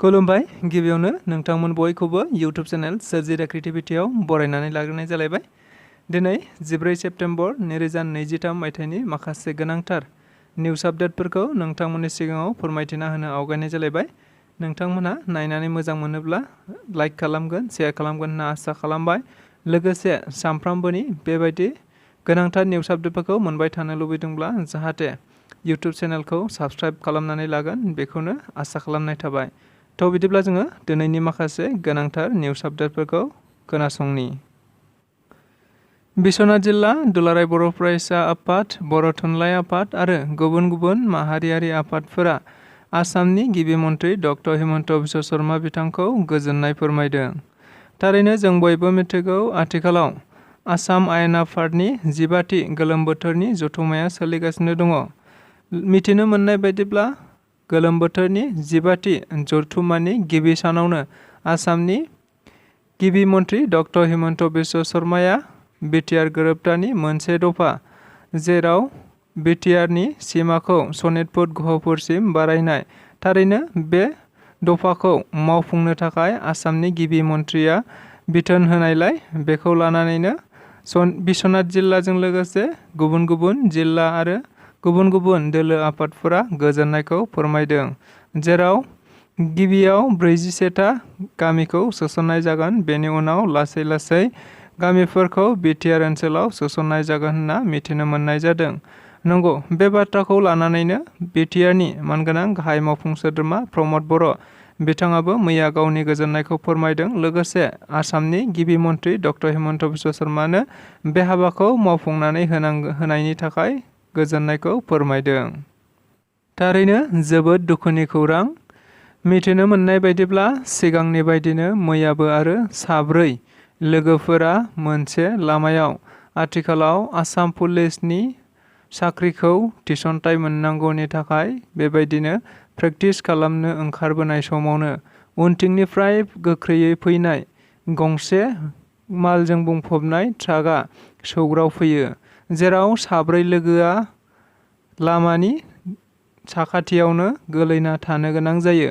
खुलुमबाय गिबियावनो नोंथांमोन बयखौबो YouTube चेनेल स्वrji The Creativityआव बरायनानै लाग्रोनाय जालायबाय। दिनै 14 सेप्टेम्बर 2023 मायथाइनि माखासे गोनांथार निउस आपडेटफोरखौ नोंथांमोननि सिगाङाव फोरमायथिना होनो आवगायनाय जालायबाय। नोंथांमोनहा नायनानै मोजां मोनोब्ला लाइक खालामगोन, शेयार खालामगोन होनना आसा खालामबाय। लोगोसे सानफ्रामबोनि बेबायदि गोनांथार निउस आपडेटफोरखौ मोनबाय थानो लुबैदोंब्ला जाहाथे YouTube चेनेलखौ साबस्क्राइब खालामनानै लागोन बेखौनो आसा खालामनाय थाबाय। थ' बिदिब्ला जोङो दिनैनि माखासे गोनांथार निउस आपडेटफोरखौ खोनासंनि। बिश्वनाथ जिल्ला दुलाराय बर' फरायसा आफाद, बर' थुनलाइ आफाद आरो गुबुन गुबुन माहारियारि आफादफोरा आसामनि गिबि मन्थ्रि डक्टर हिमन्त बिश्व शर्मा बिथांखौ गोजोननाय फोरमायदों। थारैनो जों बयबो मिथिगौ आथिखालाव आसाम आयेन आफादनि 15थि गोलोम बोथोरनि जथुम्माया सोलिगासिनो दङ। मिथिनो मोननाय बायदिब्ला गोलोम बोथोरनि 15थि जथुम्मानि गिबि सानावनो आसामनि गिबि मन्थ्रि डक्टर हिमन्त बिश्व शर्माया बिटिआर गोरोबथानि मोनसे दफा जेराव बिटिआरनि सिमाखौ सनितपुर गहपुरसिम बारायनाय, थारैनो बे दफाखौ मावफुंनो थाखाय आसामनि गिबि मन्थ्रिया बिथोन होनायलाय बेखौ लानानैनो बिश्वनाथ जिल्लाजों लोगोसे गुबुन गुबुन जिल्ला आरो गुबुन गुबुन दोलो आफादफोरा गोजोननायखौ फोरमायदों। जेराव गिबियाव 41था गामिखौ सोसननाय जागोन, बेनि उनाव लासै लासै गामिफोरखौ बिटिआर ओनसोलाव सोसननाय जागोन होनना मिथिनो मोननाय जादों। नंगौ, बे बाथ्राखौ लानानैनो बिटिआरनि मानगोनां गाहाय मावफुं सोद्रोमा प्रमद बर' बिथाङाबो मैया गावनि गोजोननायखौ फोरमायदों। लोगोसे आसामनि गिबि मन्थ्रि डक्टर हिमन्त बिश्व शर्मानो बे हाबाखौ मावफुंनानै होनायनि थाखाय गोजोननायखौ फोरमायदों। थारैनो जोबोद दुखुनि खौरां। मिथिनो मोननाय बायदिब्ला सिगांनि बायदिनो मैयाबो आरो 4 लोगोफोरा मोनसे लामायाव आथिखालाव आसाम पुलिसनि साख्रिखौ थिसनथाइ मोननांगौनि थाखाय बेबायदिनो प्रेक्टिस खालामनो ओंखारबोनाय समावनो उनथिंनिफ्राय गोख्रैयै फैनाय गंसे मालजों बुंफबनाय ट्राकआ सौग्रावफैयो, जेराव 4 लोगोआ लामानि साखाथियावनो गोलैना थानो गोनां जायो।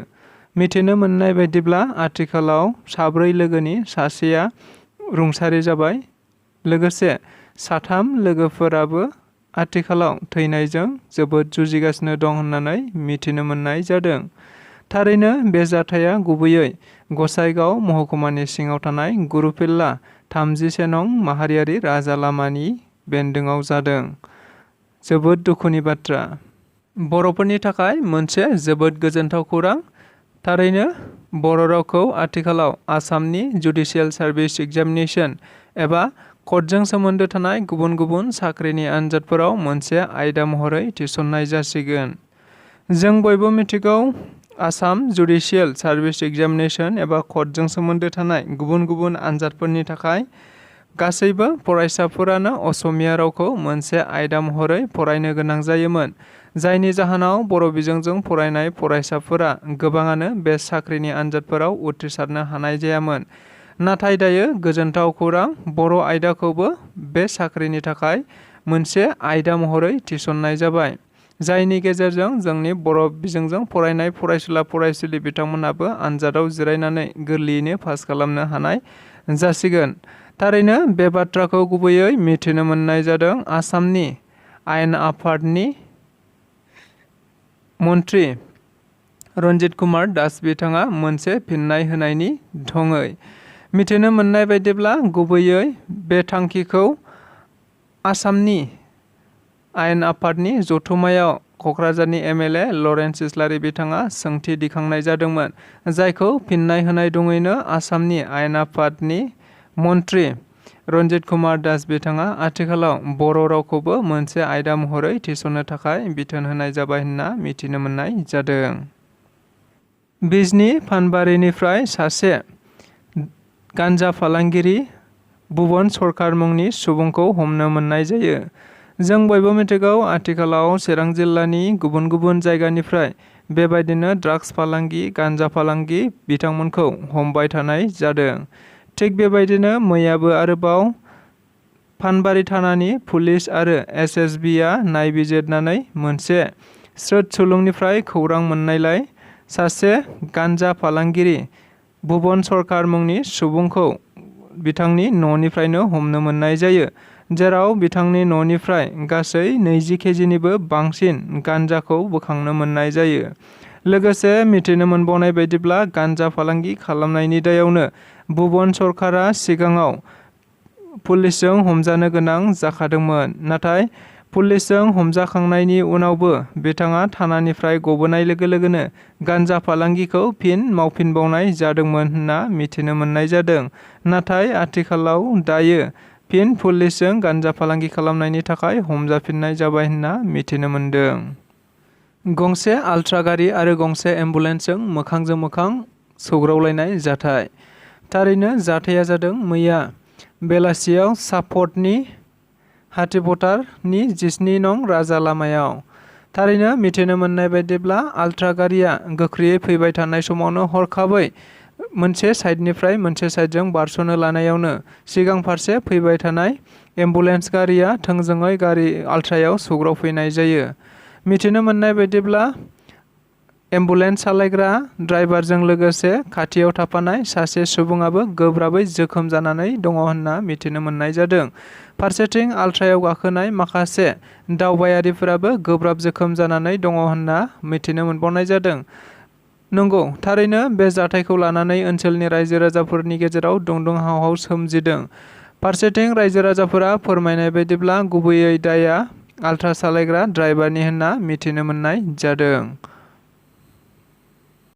मिथिनो मोननाय बायदिब्ला आथिखालाव 4 लोगोनि सासेया रुंसारि जाबाय। लोगोसे 3 लोगोफोराबो आथिखालाव थैनायजों जोबोद जुजिगासिनो दं होननानै मिथिनो मोननाय जादों। थारैनो बे जाथाया गुबैयै गसाइगाव महकुमानि सिङाव थानाय गुरुफिल्ला 31 नं माहारियारि राजा लामानि बेन्दोङाव जादों। जोबोद दुखुनि बाथ्रा। बर'फोरनि थाखाय मोनसे जोबोद गोजोनथाव खौरां। थारैनो बर' रावखौ आथिखालाव आसामनि जुडिशियेल सार्भिस एग्जामिनेशन एबा कर्टजों सोमोन्दो थानाय गुबुन गुबुन साख्रिनि आनजादफोराव मोनसे आयदा महरै थिसननाय जासिगोन। जों बयबो मिथिगौ आसाम जुडिशियेल सार्भिस एग्जामिनेशन एबा कर्टजों सोमोन्दो थानाय गुबुन गुबुन आनजादफोरनि थाखाय गासैबो फरायसाफोरानो असमिया रावखौ मोनसे आयदा महरै फरायनो गोनां जायोमोन, जायनि जाहोनाव बर' बिजोंजों फरायनाय फरायसाफोरा गोबाङानो बे साख्रिनि आनजादफोराव उथ्रिसारनो हानाय जायामोन। नाथाय दायो गोजोनथाव खौरां, बर' आयदाखौबो बे साख्रिनि थाखाय मोनसे आयदा महरै थिसननाय जाबाय, जायनि गेजेरजों जोंनि बर' बिजोंजों फरायनाय फरायसुला फरायसुलि बिथांमोनहाबो आनजादाव जिरायनानै गोरलैयैनो पास खालामनो हानाय जासिगोन। थारैनो बे बाथ्राखौ गुबैयै मिथिनो मोननाय जादों आसामनि आयेन आफादनि मन्थ्रि रन्जित कुमार दास बिथाङा मोनसे फिननाय होनायनि थङै। मिथिनो मोननाय बायदिब्ला गुबैयै बे थांखिखौ आसामनि आयेन आफादनि जथुम्मायाव क'क्राझारनि MLA लरेन्स इस्लारि बिथाङा सोंथि दिखांनाय जादोंमोन, जायखौ फिननाय होनाय दङैनो आसामनि आयेन आफादनि मन्थ्रि रन्जित कुमार दास बिथाङा आथिखालाव बर' रावखौबो मोनसे आयदा महरै थिसननो थाखाय बिथोन होनाय जाबाय होनना मिथिनो मोननाय जादों। बिजनी फानबारिनिफ्राय सासे गान्जा फालांगिरि भुवन सरकार मुंनि सुबुंखौ हमनो मोननाय जायो। जों बयबो मिथिगौ आथिखालाव चिरां जिल्लानि गुबुन गुबुन जायगानिफ्राय बेबायदिनो ड्राग्स फालांगि, गान्जा फालांगि बिथांमोनखौ हमबाय थानाय जादों। थिग बेबायदिनो मैयाबो आरोबाव फानबारि थानानि पुलिस आरो SSBआ नायबिजिरनानै मोनसे स्रोद सुलुंनिफ्राय खौरां मोननायलाय सासे गान्जा फालांगिरि भुवन सरकार मुंनि सुबुंखौ बिथांनि न'निफ्रायनो हमनो मोननाय जायो, जेराव बिथांनि न'निफ्राय गासै 20 केजिनिबो बांसिन गान्जाखौ बोखांनो मोननाय जायो। लोगोसे मिथिनो मोनबावनाय बायदिब्ला गान्जा फालांगि खालामनायनि दायावनो भुवन सरकारा सिगाङाव पुलिसजों हमजानो गोनां जाखादोंमोन, नाथाय पुलिसजों हमजाखांनायनि उनावबो बिथाङा थानानिफ्राय गबोनाय लोगो लोगोनो गान्जा फालांगिखौ फिन मावफिनबावनाय जादोंमोन होनना मिथिनो मोननाय जादों। नाथाय आथिखालाव दायो फिन पुलिसजों गान्जा फालांगि खालामनायनि थाखाय हमजाफिननाय जाबाय होनना मिथिनो मोनदों। गंसे आल्ट्रा गारि आरो गंसे एम्बुलेन्सजों मोखांजों मोखां सौग्रावलायनाय जाथाय। थारैनो जाथाया जादों मैया बेलासियाव सापटनि हाथिफटारनि 17 नं राजा लामायाव। थारैनो मिथिनो मोननाय बायदिब्ला आल्ट्रा गारिया गोख्रैयै फैबाय थानाय समावनो हरखाबै मोनसे साइडनिफ्राय मोनसे साइडजों बारस'नो लानायावनो सिगां फारसे फैबाय थानाय एम्बुलेन्स गारिया थोंजोङै गारि आल्ट्रायाव सौग्रावफैनाय जायो। मिथिनो मोननाय बायदिब्ला एम्बुलेन्स सालायग्रा ड्राइभारजों लोगोसे खाथियाव थाफानाय सासे सुबुङाबो गोब्राबै जोखोम जानानै दङ होनना मिथिनो मोननाय जादों। फारसेथिं आल्ट्रायाव गाखोनाय माखासे दावबायारिफोराबो गोब्राब जोखोम जानानै दङ होनना मिथिनो मोनबावनाय जादों। नंगौ, थारैनो बे जाथायखौ लानानै ओनसोलनि रायजो राजाफोरनि गेजेराव दुं-दुं हाव-हाव सोमजिदों। फारसेथिं रायजो राजाफोरा फोरमायनाय बायदिब्ला गुबैयै दायआ आल्ट्रा सालायग्रा ड्राइभारनि होनना मिथिनो मोननाय जादों।